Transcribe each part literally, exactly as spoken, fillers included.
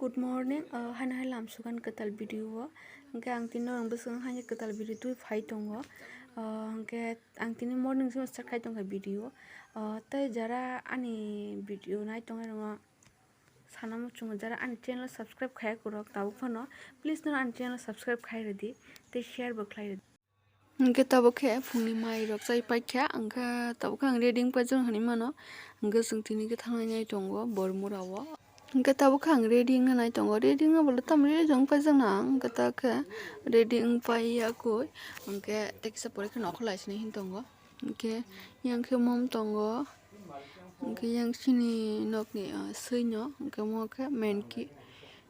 Good morning, uh, haino hai lamsugan kwtal video o. Hwnkhe ang tini norok bwswk haino kwtal video twi phai tongo. Uh, hwnkhe ang tini morning sino start khai tongkha video. Uh, tei jara ani video nai tongnai rokno sana muchungo, jara ani channel subscribe khaiya kwrwk tabuk phano, please no ani channel subscribe khai rwdi tei share bo khlai rwdi. Hwnkhe tabuk khe phungni mai rok chai paikha, hwnkhe tabuk khe ang ready wng paijak hinwi mano. Hwnkhe chwng tini khe thangnai nai tongo Bormura o. Hwnkhe tabuk khe ang ready wngna nai tongo, ready wngna bole tamo ready wng paijak na ang, hwnkhe tabuk khe ready wng paiya koi, hwnkhe tei kisa pore khe nokhor lai sini hin tongo. Hwnkhe yang khe mom tongo, hwnkhe yang chini nokni, ah, swino, hwnkhe omo khe main key.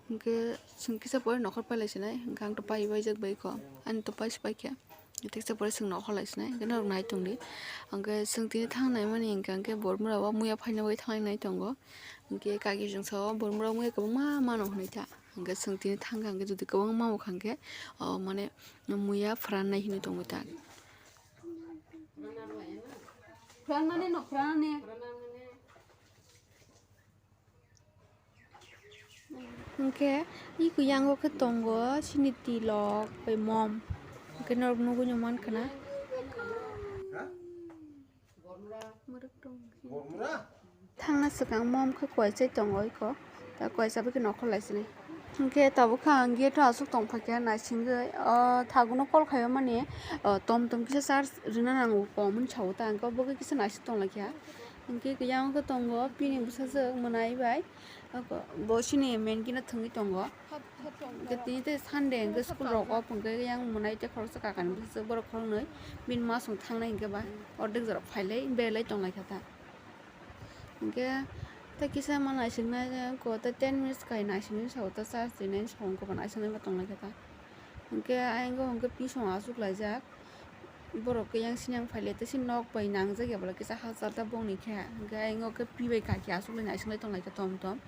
Hwnkhe chwng kisa pore nokhor pailai sinai, hwnkhe ang to pai baijak bai kho, ani to paisa paikha, tei kisa pore chwng nokhor lai sinai, hwnkhe norok nai tongdi. Hwnkhe chwng tini thang naimani hwnkhe, hwnkhe Bormura o muya phaina bagwi thanglainai tongo, hwnkhe kaki chwng sao Bormura o muya kwbangma mano hwnwi ta, hwnkhe chwng tini thangkha hwnkhe jodi kwbangma wngkha hwnkhe, o mane muya phrannai hinwi tongwi ta. Phrannani no phrannani. Hwnkhe iko yango khe tongo chini tilok bai mom. Hwnkhe norok nugwi no mankha na. Mwrwk tong. Thangna swkang mom khe koichai tongo iko. Ta koicha bwkhe nokhor lai sini. Hwnkhe tabuk khe ang gate o aswk tong phaikha naisingwi. O thaguno call khaio mani, o tom tom kisa charge rwna nango kom hwn sao ta. Hwnkhe bwkhe kisa naising tong laikha. Hwnkhe yang khe tongo bini bwsajwk mwnai bai. Bo sini main gate no thwngwi tongo. Hwnkhe tini tei Sunday hwnkhe school rok off hwnkhe yang mwnai tei khoroksa kakani bwsajwk borok khoroknwi bini masong thangnai hwnkhe ba ordek jora phailai beralai tong laikha ta. Hwnkhe tei kisa ma naisingnai ko tei ten minutes kai naisingwi sao ta charge rinai song khe ba naisingnai ma tong laikha ta. Hwnkhe ayang o hwnkhe pisong aswk laijak. Borok khe yang sini yang phaile tei sini nok bai nangjak ya bwla kisa hachal ta bongni khe. Hwnkhe ayang o khe pi bai kaki aswk lai naising lai tong lai khe tom tom.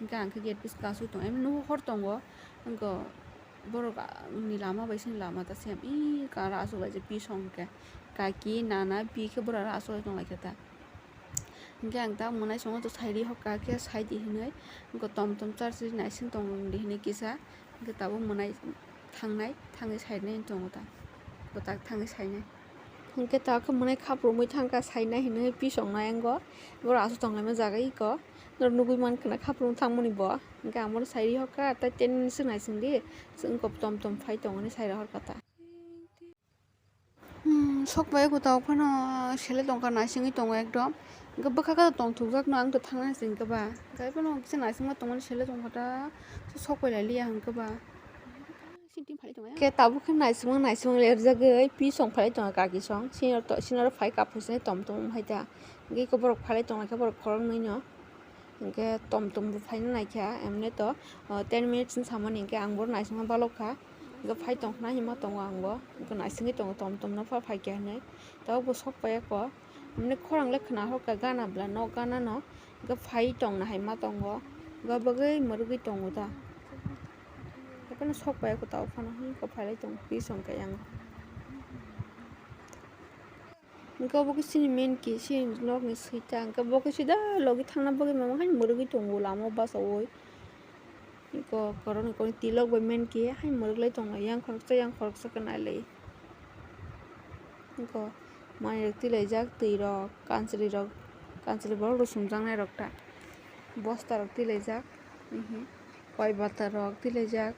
Hwnkhe ang khe gate bwskango aswk tong emno hor tongo. Hwnkhe borok ni lama bai sini lama ta sem i kara aswk lai je pi song khe. Kaki nana pi khe borok aswk lai tong lai khe ta. Hwnkhe ang ta mwnai songo to sairi hokka khe saidi hinwi. Hwnkhe tom tom charge ri naising tong di hinwi kisa. Hwnkhe tabuk mwnai thangnai, thangwi sainai wng tongo ta, kwtak thangwi sainai. Hwnkhe ta khe mwnai khaprumwi thangkha sainai hinwi pisongnai ango, borok aswk tonglaima jaga iko, norok nugwi mankha na khaprum thangmani bo, hwnkhe ang bono sairi hokha, tei ten minutes swk naisingdi, chwng kok tom tom phai tongo hinwi saira hokha ta. Hmm, sok bai kwtal phano sele tongkha naisingwi tongo ekdom. Hwnkhe bwkha khe tongthokjak no ang to thangna singkhe ba. Hwnkhe phano kisa naisingma tongmani sele tongkha ta. Sok bai lai liya hwnkhe ba. Khe tabuk khe naisingma naisingma lerjagwi pisong phalai tongo kaki song. Senior to, senior phai kap phaisani tom tom hai ta. Hwnkhe borok phalai tongkha borok khoroknwi no. Hwnkhe tom tom bo phaina naikha, emne to, o, ten minutes ni samani hwnkhe ang bohrok naisingma balokha. Hwnkhe phai tongkhna hinma tongo ang bo. Hwnkhe naisingwi tongo tom tom no pha phaikha hinwi. Tabuk bo sok paiya kho. Emne khorang le khna hokha gana bwla nok gana no. Hwnkhe phai tongna hinma tongo. Hwnkhe bagwi mwrwgwi tongo da. Hwnkhe sok paiya kho tabuk phano hwnkhe phailai tongo pisong khe yang. Hwnkhe obo khe chini main key, chini nokni sita. Hwnkhe bo khe sida logi thangna bagwi mama hai mwrwgwi tongo lama o bachaui. Eko koroknwi koroknwi tilok bai main key hai mwrwk lai tonglai yang khoroksa yang khoroksa khe nailai. Eko manwi rok tilaijak, twi rok, kanchwlwi rok, kanchwlwi borok rw sumjaknai rok ta. Bosta rok tilaijak, koi bata rok tilaijak.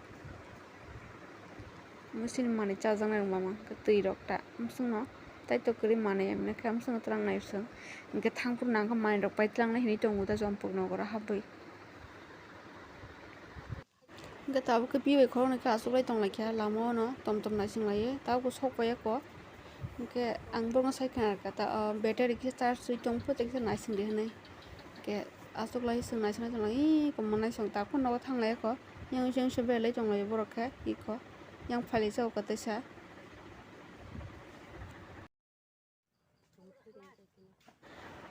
Omo chini manwi chajaknai rok mama, twi rok ta. Omo chwngno taitok kwrwi manwi, emne khe omo chwngno twlang nai chwng. Hinkhe thangphuru nangkhe manwi rok pai twlangnai hinwi tongo da Jompuk nogoro habwi. Hinkhe tabuk khe pi bai khoroknwi khe achuklai tonglaikha lama o no, tom tom naising laiwi. Tabuk khe sok paiya kho. Hinkhe ang bohrokno sai khna rwkha ta, o, battery kisa charge swi tong phuru tei kisa naising di hinwi. Hinkhe achuklai chwng naising naising lai, ih, kom naising ta phuru nogo thang lai kho. Yang se yang se belai tong lai borok khe, ih kho. Yang phalwi sa o kwtwi sa.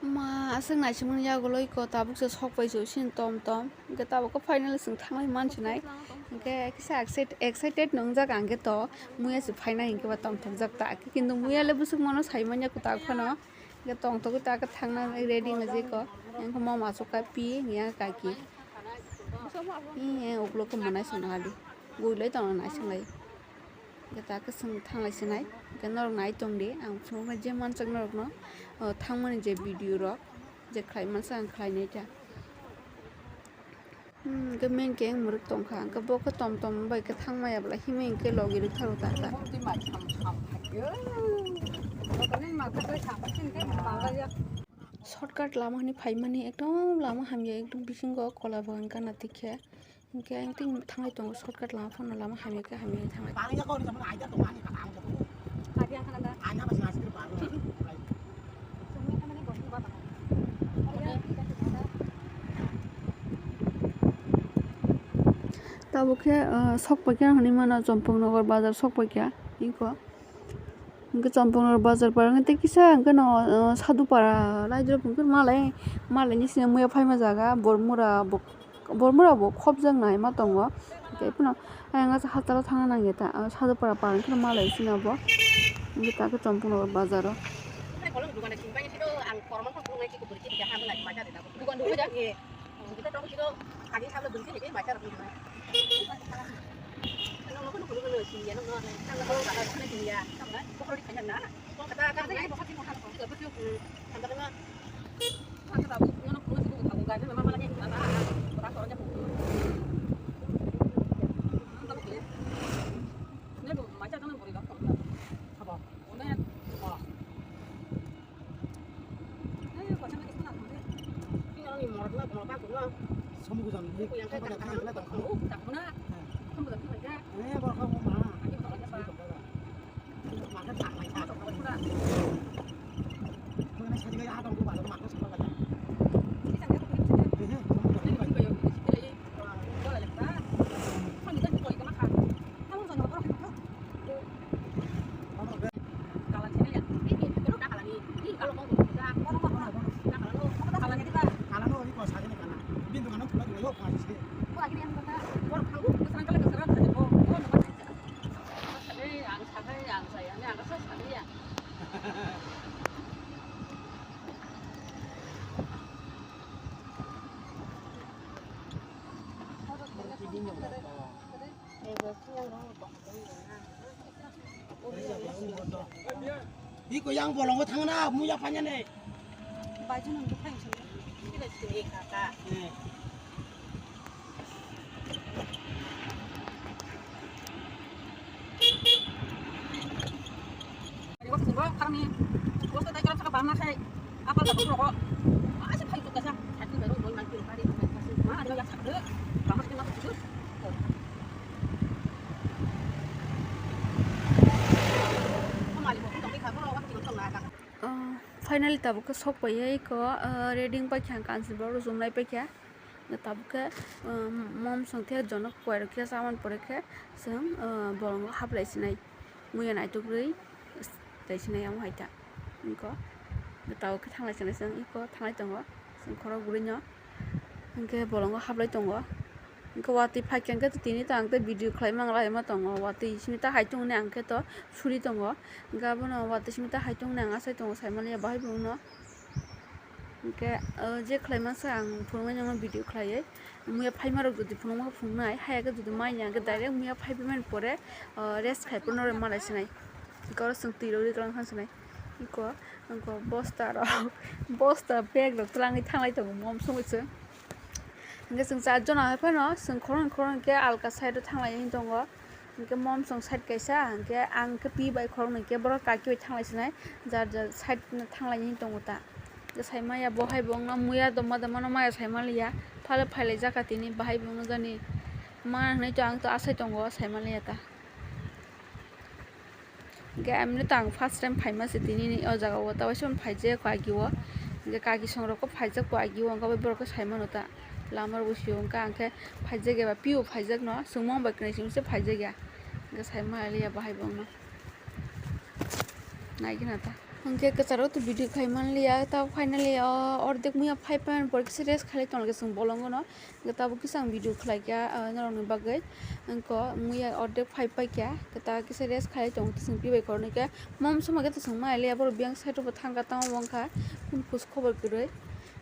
Ma, aswk naisingmani yagulo iko tabuk se sok pai se sini tom tom. Hinkhe tabuk khe finally chwng thanglai mansinai. Hinkhe kisa excite-, excited nwngjak ang khe to. Muya se phainai hinkhe ba tongthokjak ta. Kintu muya le bwswk mano sai manya kwtal phano. Hinkhe tongthokgwi ta khe thangna ready wngwi jiko. Hinkhe mom achukha pi, hinkhe kaki. Ee, ukulok khe mwnai songno ali. Guilai tongna naisinglai. Hwnkhe ta khe chwng thanglai sinai. Hwnkhe norok nai tongdi. Ang phunuknai je manchak norokno, o, thangmani je video rok, je khlai mansa ang khlainai ta. Hmm, hwnkhe main khe ang mwrwk tongkha. Hwnkhe bo khe tom tom bai khe thangmaya bwla himwi hwnkhe logi rwkha rw ta ta. Shortcut lama hwnwi phaimani, ekdom lama hamya, ekdom bisingo kola bagan gana tikhe. Hwnkhe ang tei thanglai tongo, shortcut lama phano lama hamya khe hamya wngwi thanglai. Tabuk khe, ah, sok paikha hwnwi mano, Chompong Nagar bazar sok paikha iko. Hwnkhe Chompong Nagar bazar para hwnkhe tei kisa hwnkhe no, ah, Sadhupara raidrop hwnkhe malai, malai ni sini muya phaima jaga, Bormura bo, Bormura bo khopjak nai ma tongo. Hwnkhe phano ayang aswk hataro thangna nangya ta, ah, Sadhupara para hwnkhe malai sini abo. Hwnkhe ta khe Chompong Nagar bazar o. Iko yang bolongo thangna, muya phanyane. Baju nang bukhai sini. Sini sini kaka. Eh. Ah, finally tabuk khe sok paiyai ko, ah, ready wng paikha, ang kanchwlwi borok rwchapnai paikha. Tabuk khe, um, mom song the jonok kuairok khe chamani pore khe chwng, uh, bolongo haplai sinai, muya naitugwi tei sinai amo hai ta. Iko tabuk khe thanglai sinai chwng, iko thanglai tongo chwng khorok bwrwino, hinkhe bolongo haplai tongo. Hinkhe watwi phaikha hinkhe tini to ang tei video khlai manglai ma tongo, watwi simi ta hai tongni ang khe to suri tongo, hinkhe abono watwi simi ta hai tongni ang achai tongo, saimaliya bahai bwrwino. Hinkhe, o, je khlai masa ang phunuknai nangma video khlaiwi. Muya phaima rok jodi phunukma phunuknai, haya khe jodi manya hinkhe direct muya phaipai mani pore, o, rest khai phano malai sinai. Hinkhe oro chwng twi rok ri kwlang khan sinai. Iko, iko bosta rok, bosta bag rok twlangwi thanglai tongo mom songwi chwng. Hinkhe chwng char jona hai phano chwng khoroknwi khoroknwi khe alka side o thanglaiwi tongo. Hinkhe mom song side kaisa, hinkhe ang khe pi bai khoroknwi khe borok kaki bai thanglai sinai, jar jar side no thanglaiwi tongo ta. Hinkhe saimaya bo hai bo wngma muya tongma tongma no maya saimaliya, phale phailaijak kha tini bahai bo wngno jani ma hinwi to ang to asai tongo saimaliya ta. Hinkhe amino to ang first time phaima se tini o jaga o, ta waisa phaijak kho agi o, hinkhe kaki song rok phaijak kho agi o, wngkha bai borok khe saimano ta lama rok bo sio, wngkha ang khe phaijak ya ba pio phaijak no, chwngmung bai kwnwi simi se phaijak ya, hinkhe saima liya bahai bo wngno nai gana ta. Hinkhe kwcharo to video khai manliya, ta finally o ordek muya phai paiman pore kisa rest khalai tonglaikha chwng bolongo no. Hinkhe tabuk kisa ang video khlaikha, ah, norokni bagwi. Hinkhe muya ordek phai paikha, hinkhe ta kisa rest khalai tongo, tei chwng pibai khoroknwi khe mom soma khe tei chwng maya liya, borok biyang side o bo thangkha, tamo bo wngkha kunu khos khobor kwrwi.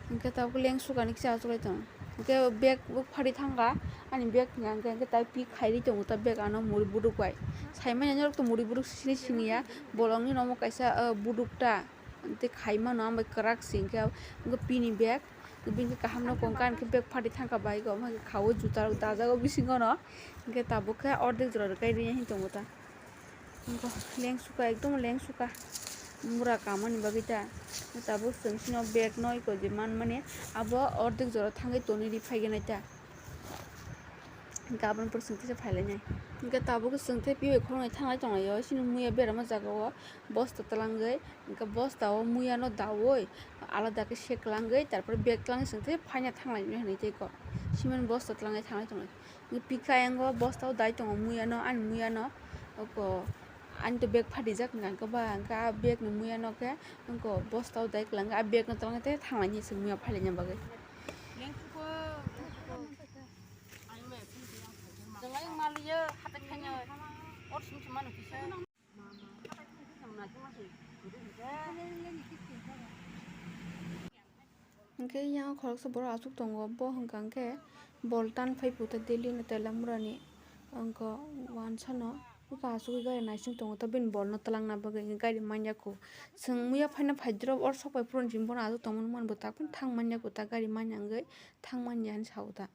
Hinkhe tabuk leng sukani kisa achuklai tongo. Hwnkhe bag bo phari thangkha, ani bag ni hwnkhe, hwnkhe tai pi khairi tongo ta bag ano muri buduk bai. Saimanya norok to muri buduk sini siniya, bolongni nomo kaisa, ah, buduk ta. Tei khaimano ang bai kwrak se hwnkhe, hwnkhe pini bag, bini kaham no kongka hwnkhe bag phari thangkha bai, omo khe khaui juta rok dajak o bisingo no, hwnkhe tabuk khe ordek jora rwkhe riya hin tongo ta. Hwnkhe lengsuka, ekdom lengsuka mura kamani bagwi ta, tabuk chwng chini bag no iko je manmani abo ordek jora thangwi tonwi ri phaiganai ta. Hwnkhe aboni pore chwng teisa phailainai. Hwnkhe tabuk chwng tei pibai khoroknwi thanglai tonglaio. Chini muya berama jagao bosta twlangwi, hwnkhe bostao muyano daui alada khe sek kwlangwi, tarpore bag twlangwi chwng tei phaina thanglainai hinwi tei kok. Cement bosta twlangwi thanglai tonglai. Hwnkhe pika ayang o bostao dai tongo muyano, ani muyano. Oko ani to bag phatijak hwnkha, hwnkhe ba hwnkhe a bag ni muyano khe oko bostao dai kwlangwi a bag no twlangwi tei thanglainai chwng muya phailaina bagwi. Chwng ayang maliyo hatai khaina or sum sum mano kisa. Hwnkhe yang khoroksa borok aswk tongo, bo hwnkha hwnkhe bol tan phai puta Delhi ni Tailamura ni wngkha wansano. Bwkha asugwi gari naising tongo ta bini bolno twlangna bagwi gari manya kho. Chwng muya phaina phaidrop or sok pai phuru chini bono aswk tongmani mani bwtang phano thang manya kho ta gari manya wngwi thang manya hinwi sao ta.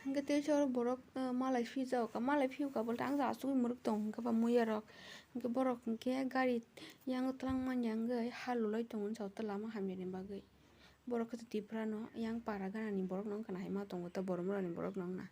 Hwnkhe teisa oro borok, eh, malai phiyok ka, malai phiyok ka bolte ang asugwi mwrwk tong hwnkhe ba muya rok. Hwnkhe borok hwnkhe gari yang twlang manya wngwi ha lulai tongo sao ta lama hamya ni bagwi. Borok khe Tipra no yang para gana ni borok no wngkha na hai ma tongo ta borok mura ni borok no wngna.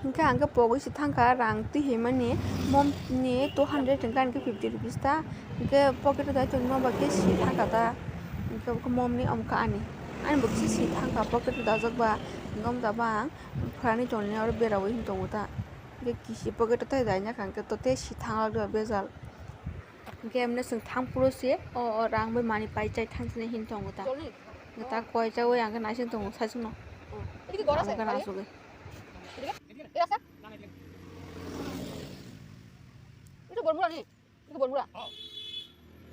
Hwnkhe ang khe pogwi se thangkha rang twi himani mom ni two hundred hwnkhe ani khe fifty rupees ta, hwnkhe pocket o dai tongma bai khe si thangkha ta, hwnkhe mom ni omkha ani, ani bo kisa si thangkha pocket o dajak ba, hwnkhe omtaba ang phalani tongni oro beraui hin tongo ta, hwnkhe kisi pocket o tai dai nang kha hwnkhe to tei si thang lak bejal, hwnkhe emne chwng thang phuru se o, o rang bai mani pai chai thang sini hin tongo ta, hwnkhe ta koi chaui ang khe naising tongo saichung no, ang khe nasugwi.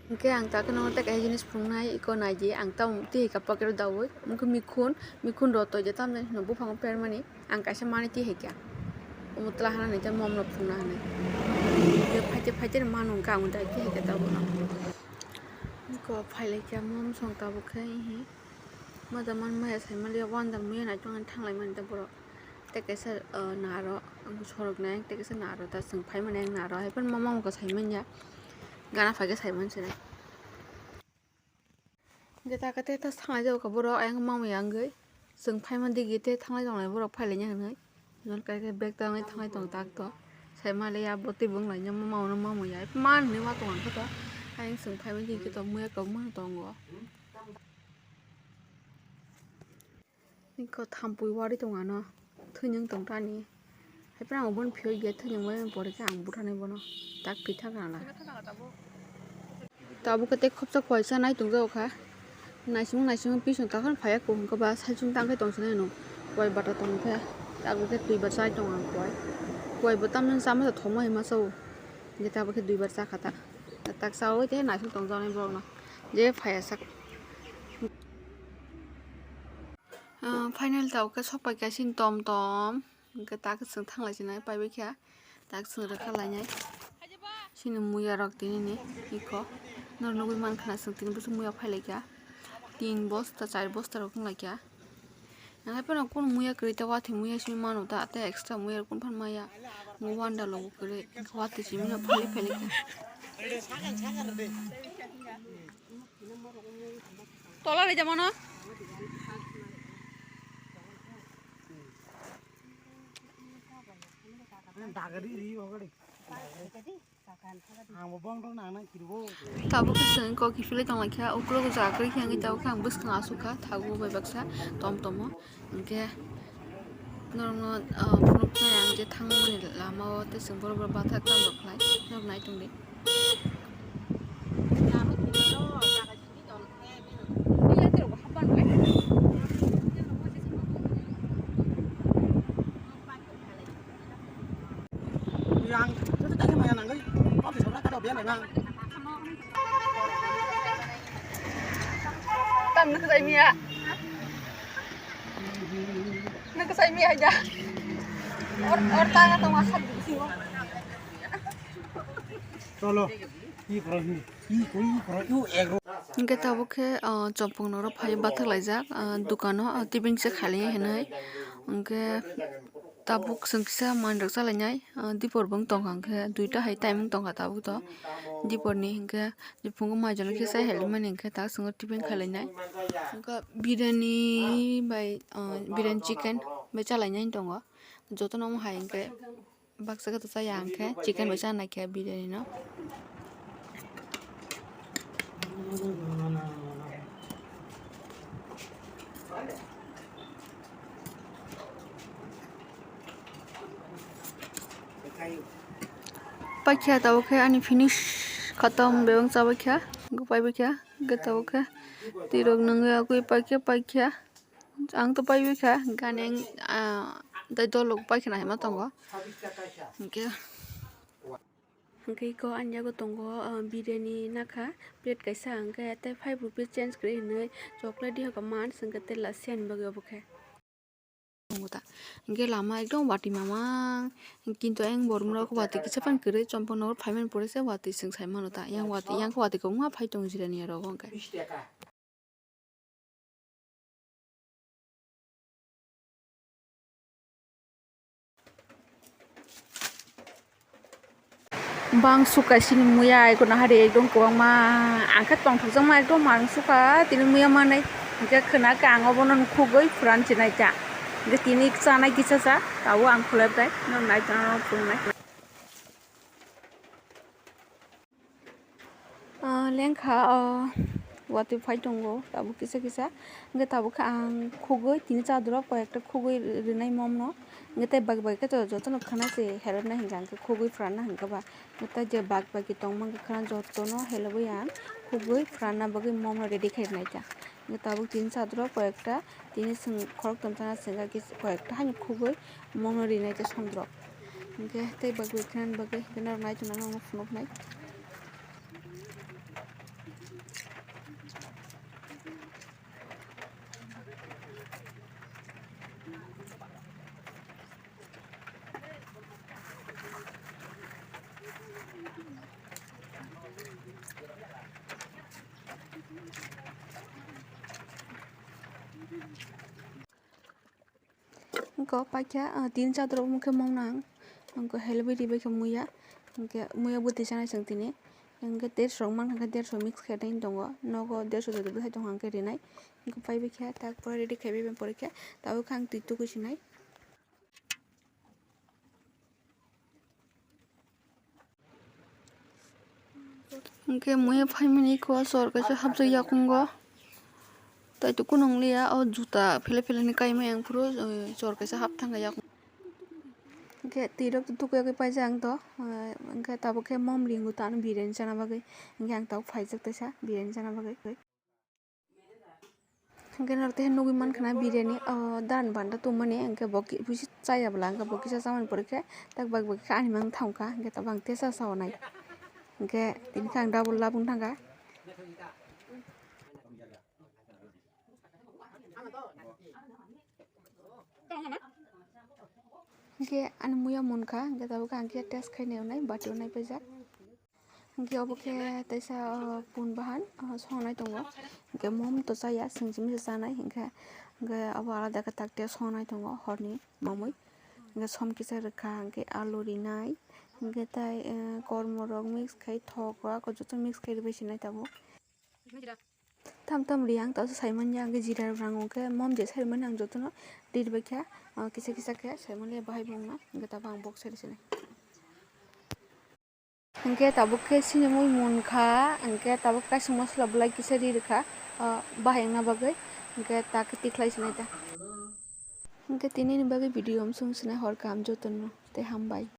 Hwnkhe ang ta kheno tei kaisa jinis phunuknai, iko naidi, ang tamo twi hai kha pocket o daui, omo khe mikhun, mikhun rotoi de tamni hwnwi buphango permani, ang kaisa manwi twi hai kha, omo twla hwnwi tei mom no phunukna hwnwi, phaite phaite mano hwnkhe ang dai twi hai kha tabukno, iko phai lai kha mom song tabuk khe, ma da man maya sai maliya, wanda muya naitok thang lai mani ta borok. Tei kaisa, ah, naro, ang sorok nai, tei kaisa naro, ta chwng phai mani ang naro, hai phano ma mamung khe sai manya, gana phai khe sai man sinai. Hwnkhe ta khe tei ta thanglai jago kha borok, ayang mamung ya wngwi, chwng phai man digi tei thanglai tonglai borok phai lai ya hwnwi, jon kai khe bag ta wngwi thanglai tong tak to, sai ma le ya bo tei bo wng lai ya, ma mamung no mamung ya, man hinwi ma tong ang khe to, ayang chwng phai man digi to muya kwbangma no tongo. Iko thampui wari tong ano, thwinyung tong tani. Hai phano ang bono phiyok ya, thwinyung bai pore khe ang buthanai bono. Tak twi thang rana. Tabuk khe tei khopsa koi cha nai tong jago kha. Naising naising pising ta phano phaiya kung khe ba saichung tang khe tong sinai no. Koi bata tong khe. Tabuk khe twi ba chai tong ang koi. Koi bo tamni sama thoma hai ma sao. Hingke tabuk khe duibar cha kha ta. Tak chaui tei naising tong jaknai borok no. Je phaiya sak. Ah, final tabuk khe sok pai kha sini tom tom. Hingke tak chwng thang lai sinai pai bai kha. Tak chwng rwkha lainai. Sini muya rok tini ni iko. Nor nugui man khna chwng tini bwswk muya phai lai kha. Tin bosta, char bosta rok wng lai kha. Nang hai phano kunu muya kwrwi ta watwi muya simi mano ta, tei extra muya rok kunu phano maya. Mo wanda logo kwrwi watwi simi no phali phali kha. Tola ri jamano. Tabuk khe chwng kok kiphilwi tonglaikha, ukulok o jaga kwrwi khe wngwi tabuk khe ang bwskang asukha thago bai baksa tom tomo, hinkhe Norokno, ah, phunuknai ang je thangmani lama o tei chwng borok borok bathak tamo khlai norok nai tongdi. Yang, itu tadi mana nanggai? Kau bisa berangkat, kau biar memang. Tam nak saya mia. Nak saya mia aja. Or, or tanga tong asal di sini. Cholo. Ih, korang ni. Ih, koi, ih, korang. Ih, egg roll. Hingke tabuk khe, ah, chompong norok phai bathak laijak, ah, dukano, ah, tibing se khali hinwi. Hingke tabuk chwng kisa manwi rok chalainai, ah, dipor bo wng tongkha, hingke duita hai time wng tongkha tabuk to. Dipor ni hingke, phungo mai jono kisa helmani hingke tak chwngno tibing khalainai. Hingke biryani bai, ah, biryani chicken bai chalainai tongo. Jotono omo hai hingke. Baksa khe to chaya ang khe, chicken bai chana khe biryani no. Paikha tabuk khe ani finish khatam bebak chabaikha, paibakha, hwnkhe tabuk khe twi rok nungwi yakwi paikha, paikha. Ang to paiwi kha, hwnkhe ani, ah, tei dolok paikha naima tongo. Hwnkhe, hwnkhe iko ani yago tongo, ah, biryani nakha, plate kaisa, hwnkhe tei five rupees change kwrwi hinwi chocolate di hoka man, hwnkhe tei la siyan bagwi obo khe. Tongo ta. Hwnkhe lama ekdom watwi mamang, kintu ayang borok rok watwi kisa phano kwrwi, chompon nokro phaimani pore se watwi chwng sai mano ta. Yang watwi, yang khe watwi kwbangma phai tongo jirani aro obo hwnkhe. Bang suka sini muya ai kono hari ekdom kwbangma ang khe tongthokjakma ekdom ang suka tini muya manai hwnkhe khwna khe ang obono khugwi phuran chinai ta hwnkhe tini chanai kisa cha tabuk ang khulai bai no nai tongna no phunuknai. Ah, lengkha, ah, watwi phai tongo tabuk kisa kisa. Hwnkhe tabuk khe ang khugwi tini chadoro koi ekta khugwi rwnai momno. Hwnkhe tei bag bai khe jotono khwna se helpnai hwnkhe ang khe khugwi phuranna hwnkhe ba. Hwnkhe tei je bag bai khe tongma hwnkhe khwna jotono helpwi ang khugwi phuranna bagwi momno ready khe rwnai kha. Hwnkhe tabuk tini chadoro koi ekta tini chwng khorokthom chana chwng khe koi ekta haino khugwi momno rinai khe somdrok. Hwnkhe tei bagwi khwnani bagwi hwnkhe norok naitok nang phunuknai. Wngkha paikha, ah, tin chador omo khe moknang. Wngkha helebwi ribaikha muya. Hwnkhe muya bwtwi chanai chwng tini. Hwnkhe dersho rok mankha khe dersho mix khe tei tongo. Nogo dersho joto bwthai tongkha hwnkhe rinai. Wngkha paibaikha, tak pore ready khaibai porikha. Tabukhe ang twi tugui sinai. Hwnkhe muya phaimani khe o chor kaisa hapjak yakungo. Tei to kunung liya o juta phele phele ni kaimai ang phuru, eh, chor kaisa hap thangkha yakung. Hwnkhe twi rok to tukuyagwi paijak ang to, eh, hwnkhe tabuk khe mom ringo to ano biryani chana bagwi. Hwnkhe ang tabuk phaijak teisa biryani chana bagwi. Hwnkhe norok tei nugui mankha na biryani, o, dan banda tongmani, hwnkhe bo ki-, bisi chaya bwla, hwnkhe bo kisa chamani pore khe, tak bag bag khe ani mang thangkha, hwnkhe tabuk ang tesa saui nai. Hwnkhe tini khe ang double labung thangkha. Hwnkhe ani muya munkha, hwnkhe tabuk ang khe test khai nai, bati o nai paijak. Hwnkhe obo khe teisa, o, pun bahan, o, songnai tongo. Hwnkhe mom to chaya, chwng simi se chanai. Hwnkhe, hwnkhe obo alada khe tak te songnai tongo horni mamui. Hwnkhe som kisa rwkha, hwnkhe alu rinai. Hwnkhe tai, eh, kormo rok mix khai thok rok, joto mix khai rwbai sinai tabuk. Tam tam ri ang, tawsa saimanya, hwnkhe jira rang, hwnkhe mom je saimanya ang jotono ri rwbaikha, ah, kisa kisa khe saimanya bahai bongma, hwnkhe tabuk ang bok sai rwsinai. Hwnkhe tabuk khe sinimui munkha, hwnkhe tabuk kaisa mosola belai kisa ri rwkha, ah, bahai wngna bagwi, hwnkhe takhe tikhlai sinai ta. Hwnkhe tinini bagwi video amsong sinai hor kaham jotono tei hambai.